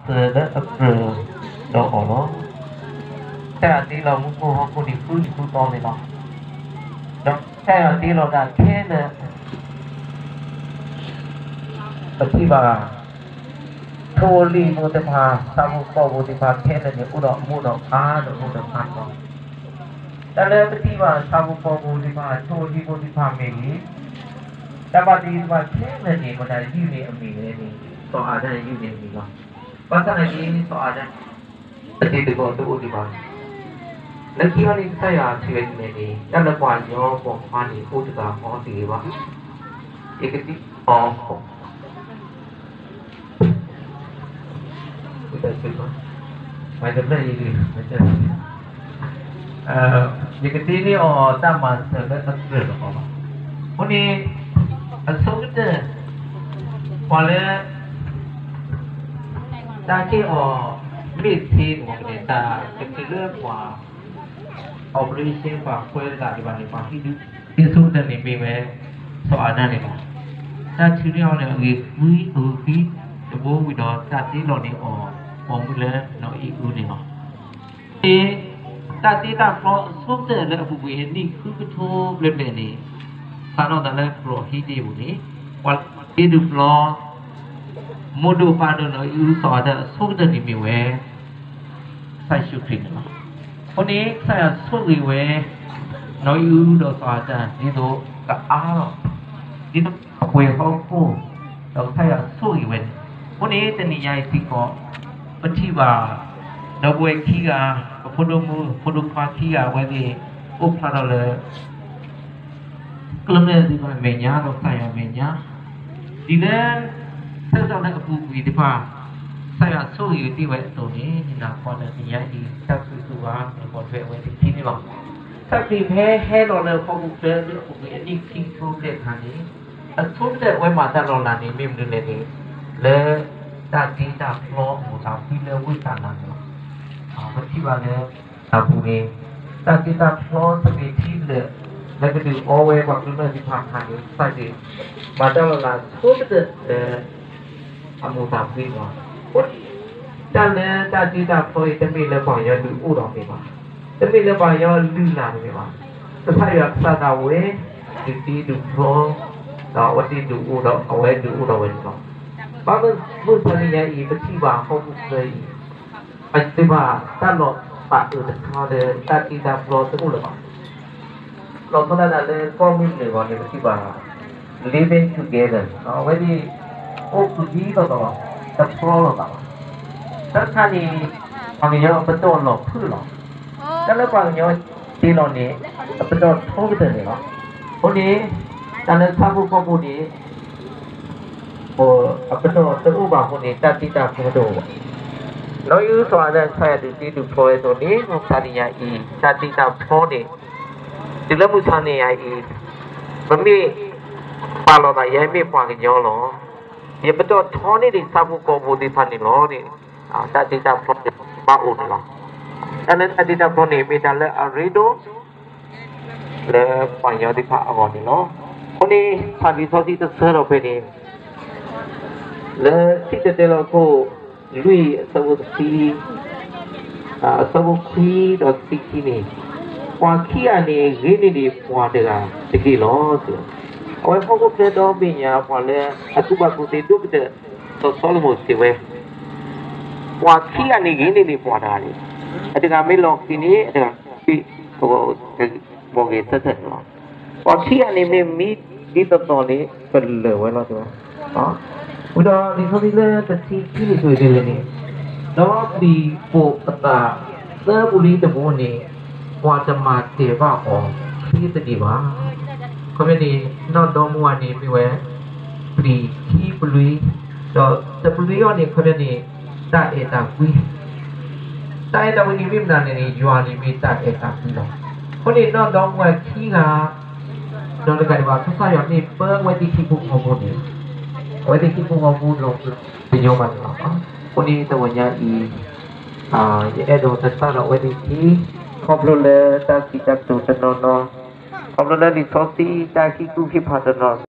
စၢၤလၢအကြၢးဒီးအီၤလီၤ. ကစၢ်ယွၤတ့လီၤမူခိၣ်ဟီၣ်ခိၣ်န့ၣ် ဃုနံၤဃုသီန့ၣ်လီၤ. ဒီးကစၢ်ယွၤတ့လီၤတၢ်ခဲလၢာ် ပထံၣ်ဘၣ် ထိၣ်ဖိလံၣ်ဖိသ့ၣ်တဖၣ် ဆၣ်ဖိကီၢ်ဖိသ့ၣ်တဖၣ်ခဲလၢာ်န့ၣ် အိၣ်ဒီးမိၢ်ဒီးပၢ်ဒီးမိၢ်ဒီးပၢ်လီၤ. တၢ်လၢပထံၣ်ဘၣ်ဆၣ်ဖိကီၢ်ဖိသ့ၣ်တဖၣ် ထိၣ်ဖိလံၣ်ဖိသ့ၣ်တဖၣ်မ့ၢ်ဂ့ၤ, တၢ်ဘၣ်တ့သ့ၣ်တဖၣ်ခဲလၢာ်န့ၣ် မတၤယုၢ်န့ၢ်အမံၤလဲၣ်န့ၣ် စီၤအၤဒၣ်ယုၢ်န့ၢ်အမံၤလီၤ. ဘၣ်ဆၣ်သနာ်က့ စီၤအၤဒၣ် အတံၤသကိးတအိၣ်ဒံးဘၣ်. လၢခံအံၤန့ၣ် ကစၢ်ယွၤစံးဝဲဒ်လဲၣ်န့ၣ် တၢ်လၢပှၤညီပိာ်ခွါန့ၣ် အိၣ်တဂၤဃီတဂ့ၤဘၣ်. ယကတ့အီၤ ယကတ့န့ၢ်အီၤတၢ်မၤစၢၤလၢအကြၢးလီၤ. အဃိန့ၣ် အဆိကတၢၢ် ပှၤလၢ တၢ်က့ၢ်အီၤ မ့ၢ်သ့န့ၣ် တၢ်ကတုၤလၢပှၤ operation ပှၤကွဲးတဂၤဒံးဘၣ်န့ၣ် ပှၤဟံးဒုး ဒ်ဆိကတၢၢ်န့ၣ်မ့ၢ်ဝဲ စီၤအၤဒၣ်န့ၣ်လီၤ. တၢ်ထုးန့ၢ်အီၤန့ၣ် အဂ့ၤကွံ အဂ့ၤကွံ တဘိဝံၤဒီး တၢ်တ့လီၤန့ၢ်အီၤ ပိာ်မုၣ်လၢနီၢ်အံၣ်အုန့ၣ်လီၤ. အဃိန့ၣ် တၢ်တ့တၢ်ဖျီအဆိကတၢၢ်လၢအပူၤကွံာ်အနံၣ်ဃုကထိဘျဲၣ်ဘျဲၣ်န့ၣ် စးထီၣ်သးလၢကရိးဟံၣ်ဒ့ၣ်ပူၤန့ၣ် ပှၤလၢတ့ဒုးဖျီ မိၢ်ဒိၣ်ပၢ်ဒိၣ်နီၢ်အံၣ်အုစီၤအၤဒၣ်အဆိကတၢၢ်န့ၣ်မ့ၢ်ဝဲ ကစၢ်ယ့ၣ်ၡူးခရံာ်န့ၣ်လီၤ. အဃိန့ၣ် ကစၢ်ယွၤဆိၣ်ဂ့ၤဝဲ နီၢ်အံၣ်အုဒီးစီၤအၤဒၣ် ဒ်သိးကအါထီၣ် ဒ်သိးအပှဲၤဟီၣ်ခိၣ် ဒီးကစၢ်ယွၤဆိၣ်ဂ့ၤဝဲန့ၣ်. အဃိန့ၣ် တနံၤညါအံၤစ့ၢ်ကီး ပထံၣ်ဘၣ် ဒီပုၢ်ဝဲၢ်ခံဂၤ ပဖိဒိၣ်မုၣ် ဖိဒိၣ်ခွါခံဂၤအဝဲသ့ၣ် အိၣ်ဖျါထီၣ်လၢ ကျၢၢ်မၢသ့ၣ်တဖၣ်အမဲာ်ညါ ဒီးကစၢ်ယွၤအမဲာ်ညါ ဒ်လၢ ဆၢကတီၢ်လၢအပူၤကွံာ်တဖၣ် ကစၢ်ယွၤဆိၣ်ဂ့ၤတ့ၢ်ဝဲအသိးန့ၣ် နၤကွၢ်ဒီးတနံၤညါအံၤ တၢ်ဆိၣ်ဂ့ၤဆိၣ်ဝါ မ့ၢ်ပိာ်ထွဲအဝဲသ့ၣ်ခံန့ၣ်လီၤ. တၢ်သ့ၣ်ဖဲဟဲလီၤလၢဟီၣ်ခိၣ်ချၢလၢအပူၤကွံာ်အနံၣ်ခံကထိဘျဲၣ်အခါန့ၣ် အဆိကတၢၢ်အဝဲမၤတၢ်လီၤလးန့ၣ် မ့ၢ်မနုၤလဲၣ်န့ၣ် လၢ တၢ်တ့တၢ်ဖျီအမိၢ်သးဖှံလၢဝ့ၢ်ကနၤန့ၣ်လီၤ. ပထံၣ်ဘၣ်လၢ အပူၤန့ၣ် တၢ်တ့တၢ်ဖျီသဘ့ၣ်ထံလၢာ် လၢကဒုးအီဝဲပှၤကမျၢၢ်သ့ၣ်တဖၣ်အခါန့ၣ် ကစၢ်ယွၤ မၤတၢ်လီၤလးဆိကတၢၢ်လၢ အမိၢ်သးဖှံလီၤ. အဃိန့ၣ် တၢ်လၢတၢ်တ့တၢ်ဖျီအံၤ တမ့ၢ်လၢပှၤကညီဒုးအိၣ်ဒီးမ့ၢ်ဘၣ်, တမ့ၢ်လၢပှၤကညီလုၢ်လၢ်တမ့ၢ်ဘၣ်, ကစၢ်ယွၤကစၢ်ဒၣ်ဝဲ ဒုးတ့ဒုးဖျီ ဒီးအဝဲသ့ၣ်ဒုးအိၣ်ဒီး အဝဲဒုးအိၣ်ဒီးဝဲန့ၣ်လီၤ. ဘၣ်မုၢ်မုၢ်ဆါတနံၤညါအံၤ ပထံၣ်ဘၣ်ဟီၣ်ခိၣ်ချၢအံၤ အသ့ၣ်ဘၣ်တၢ်လီၤပာ်အုးတခါလၢ တၢ်တ့တၢ်ဖျီတအိၣ်လၢၤဘၣ်. လီၤဆီဒၣ်တၢ်လၢကီၢ်မုၢ်နုာ်ဂီၢ်န့ၣ် ပထံၣ်ဘၣ် living together အဝဲသ့ၣ် အိၣ်ဃုာ်ဒ်သိးသိးလီၤ, တဖျီလိာ်သးဘၣ်. တၢ်တခါန့ၣ် ပှၤကညီအပတီၢ်လီၤဖုၣ်လီၤ. တၢ်လၢပှၤကညီတ့လီၤန့ၣ် အပတီၢ်ထီကတၢၢ်န့ၣ်လီၤ. အဃိန့ၣ် တၢ်လၢဆၣ်ဖိကီၢ်ဖိန့ၣ် အပတီၢ်တအိၣ်ဘၣ်အဃိန့ၣ် တၢ်တ့တၢ်ဖျီတအိၣ်ဘၣ်. နီၢ်အံၣ်အုစီၤအၤဒၣ် ကစၢ်ယွၤဒုးတ့ဒုးဖျီဝဲအသိးန့ၣ် မုၢ်ဆါတနံၤညါအံၤ တၢ်တ့တၢ်ဖျီန့ၣ် တုၤလၢမုၢ်ဆါတနံၤညါအံၤ ပမ့ၢ်ပာ်လီၤသး ယမ့ၢ်ပှၤကညီလီၤ. ယပတီၢ်ထီန့ၢ်ဒံးဆၣ်ဖိကီၢ်ဖိသ့ၣ်တဖၣ်န့ၣ်လီၤ. တၢ်တ့တၢ်ဖျီန့ၣ် ဘၣ်အိၣ်န့ၣ်လီၤ. တၢ်လၢတၢ်တ့တၢ်ဖျီန့ၣ် မ့ၢ်တၢ်လၢအရ့ဒိၣ် လၢပှၤကညီသ့ၣ်တဖၣ်အဂီၢ်န့ၣ်လီၤ. အဃိန့ၣ် ဖးလံာ်စီဆှံတဆၢထီၣ်ဖဲန့ၣ် လၢစံၣ်တဲၤတဲလီၤအခိၣ် လွံၢ်အဆၢဖိတဆံ အဆၢဖိခွံဒီးတဆံခံန့ၣ် ပှၤခံဂၤန့ၣ် ဂ့ၤန့ၢ်ဒံးပှၤတဂၤတက့ၢ်လီၤ. အဝဲဟီၣ်ခိၣ်ချၢဒီဘ့ၣ်ညါ ပှၤလၢအကူၣ်ဘၣ်ကူၣ်သ့ဒိၣ်ကတၢၢ် စီၤၡလိၤမိၣ်စံးဝဲ ပှၤခံဂၤန့ၣ် ဂ့ၤန့ၢ်ဒံးပှၤတဂၤန့ၣ် အတဂၤမ့ၢ်လီၤဃံၤန့ၣ် အတဂၤမ့ၢ် ဘီဂ့ၤဆၢထၢၣ်န့ၣ်လီၤ. ပှၤခံဂၤန့ၣ်မ့ၢ်မံဒ်သိးသိးန့ၣ် ကလၢာ်ဝဲလီၤတဲဝဲ. ဝံၤဒီးလံာ်စီဆှံလၢတဆံခံန့ၣ် တဲဝဲဒ်လဲၣ်န့ၣ်, ဒီးပျံၤပိာ်အသးသၢပူၤလံတဘိန့ၣ် ပှၤတမၤတဲာ်ဘၣ်အီၤချ့တဂ့ၤဘၣ်. ခီပညီန့ၣ် နီၢ်ဒီမါဝၤန့ၣ်မ့ၢ်ဝဲ ပျံၤခံပလွံ, ဒီးတပလွံအံၤန့ၣ် ခီပညီန့ၣ် တၢ်အဲၣ်တၢ်ကွံ တၢ်အဲၣ်တၢ်ကွံန့ၣ်မ့ၢ်မနုၤလဲၣ်န့ၣ် ယွၤန့ၣ်မ့ၢ်တၢ်အဲၣ်တၢ်ကွံလီၤ. အဃိန့ၣ် နီၢ်ဒီမါဝၤခံဂၤ ဒီးတကးဒံးဘၣ် ကစၢ်ယွၤမ့ၢ်ပၢအဝဲသ့ၣ်ဟံၣ်ဖိဃီဖိန့ၣ် အဝဲသ့ၣ်ဟံၣ်ဖိဃီဖိလီၤပညီမးန့ၣ်လီၤ. အဃိန့ၣ် တဝဲညါအံၤ ယအဲၣ်ဒိးတသ့ဒီးအဝဲသ့ၣ်ခံ ခီဖျိလၢတၢ်စံးတၢ်ကတိၤတနီၤနီၤ, ခီဖျိလၢလံာ်စီဆှံတၢ်ဟ့ၣ်ကူၣ်ဟ့ၣ်ဖးတနီၤ